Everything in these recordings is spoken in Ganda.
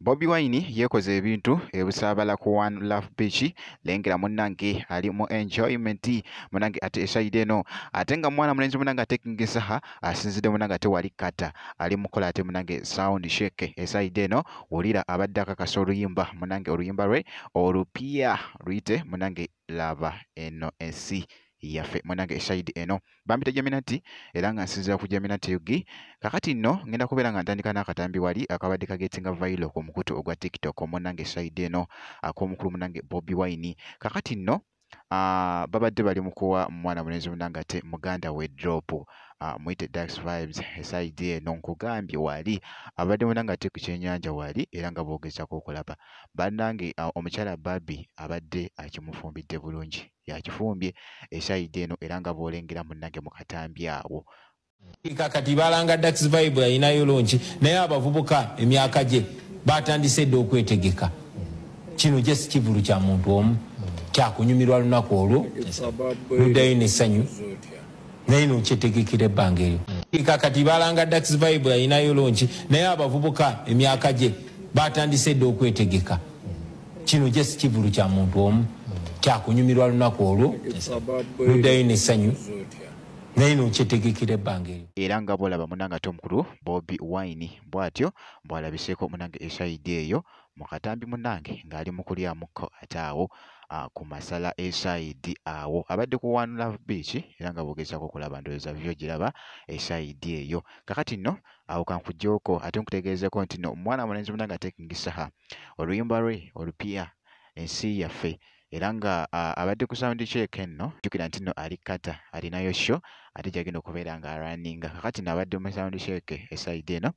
Bobi Wine yekoze ebintu ebusaabala ku One Love Beach, lengera munnange ali mu enjoyment munnange ate esayidi eno, ate nga mwana mulenzi munnange ate King Saha asinzidde munnange ate wali kata ali mukola ate munnange sound shake esayidi eno, wulira abadde akakasa oluyimba munnange oluyimba lwe olupya luyite munnange laba eno ensi yaffe munnange esayidi eno. Bampita Jaminati era nga nsinziira ku Jaminati UG. Kakati nno ngenda kubeera nga ntandika n'akatambi wali akabadde kagetinga viral ku mukutu ogwa TikTok munnange esayidi eno ak'omukulu munnange Bobi Wine. Kakati nno babadde bali mu kuwa mwana mulenzi munnange ate muganda we drop muyite Dax Vibes esayidi eno, nkugambye wali abadde munnange ate ku kyennyanja wali era nga boogezaako okulaba bannange. Omukyala Barbie abadde akimufumbidde bulungi, yakifumbye esayidi eno era nga bw'olengera munnange mu katambi awo. Kakati balanga Dax Vibe alinayo lonki, naye abavubuka emyaka gye batandise dda okwetegeka. Kino je si kivulu kya muntu omu, kyakunyumirwa lunaku olwo luddayo n'essanyu, naye nokyetegekera ebbanga eryo. Kakati balanga Dax Vibe alinayo lonki, naye abavubuka emyaka gye batandise dda okwetegeka. Kino je si kivulu kya muntu omu, kyakunyumirwa lunaku olwo luddayo n'essanyu, naye nokyetegekera ebbanga eryo. Era nga bw'olaba munnange ate omukulu Bobi Wine bw'atyo bw'alabiseeko munnange esayidi eyo mu katambi munnange ng'ali mu kulyamukko ate awo ku masala esayidi awo abadde ku One Love Beach era nga bw'ogezaako okulaba ndowooza vyo giraba esayidi eyo. Kakati nno awo kankuggyeko ate nkutegeezeeko nti nno omwana mulenzi munnange ate King Saha oluyimba lwe olupya ensi yaffe era nga abadde ku sound check nno, jjukira nti nno ali kata alinayo show ate gy'agenda okubeera nga alwaninga. Kakati nno abadde mu sound check esayidi eno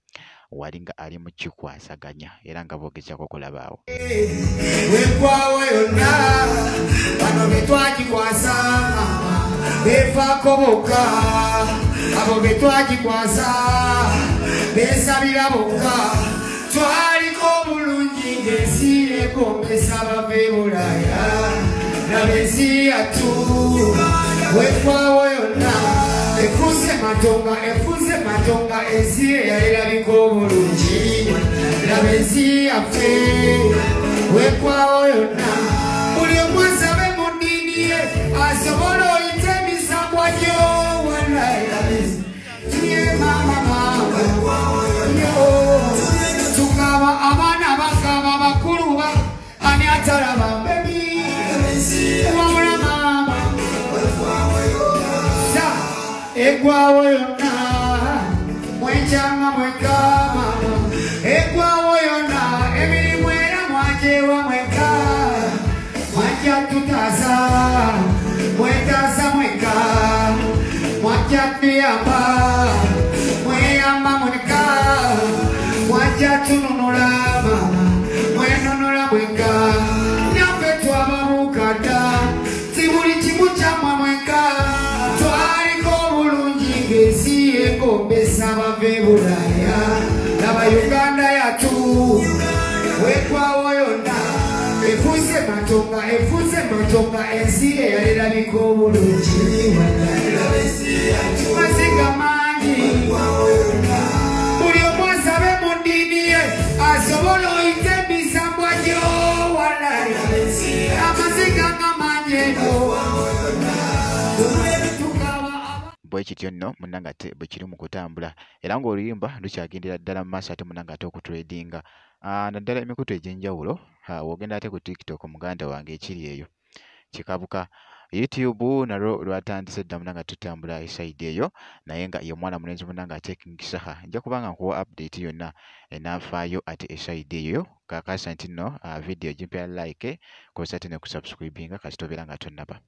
wali nga ali mu kikwasaganya era nga boogezaako okulaba awo. Weggwawo yonna bano be twagikwasa beefaako bokka, abo be twagikwasa beesabira bokka. Twaliko obulungi ng'ensi yeegombesa bava e Bulaaya, laba ensi yattu. Weggwawo yonna efuuse matonga, efuuse matonga, ensi eyali erabika obulungi, laba ensi yaffe. Weggwawo yonna buli omu asabe mu ddiini ye asobole oyite emisambwa gyo. Wallahi tuye maama maama yo, tukaba abaana bakaba bakulu ba ani atalaba bebi wabula maama sa eggwawo yonna mwekyanga mweka maama, eggwawo yonna emirimu era mwajewa mweka, mwajja tutaasa mwetaasa mweka, mwajja tuyamba mweyamba mweka, mwajja tununula maama mwenunula mweka. Naffe twababuuka dda si buli kimu kyammwe mweka, twaliko obulungi ng'ensi yeegombesa bava e Bulaaya, laba Uganda yattu. Weggwawo yonna efuuse matonga, efuuse matonga, ensi eyali erabika obulungi, maziga mangi. Buli omu asabe mu ddiini ye asobole oyite emisambwa gyo. Wallahi amaziga nga mangi eno. Bwe kityo nno munnange ate bwe kiri mu kutambula era ng'oluyimba lukyagendera ddala mu maaso ate munnange ate okutradinga naddala emikutu egy'enjawulo. W'ogenda ate ku TikTok muganda wange ekiri eyo kikabuka, YouTube nalwo lwatandise dda munnange tutambula esayidi eyo, naye nga ye mwana mulenzi munnange ate King Saha nja kubanga nkuwa update yonna enaafaayo ate esayidi eyo. Kakasa nti nno video gimpa like, kozesa ate ne kusubscribinga kasita obeera nga tonnaba.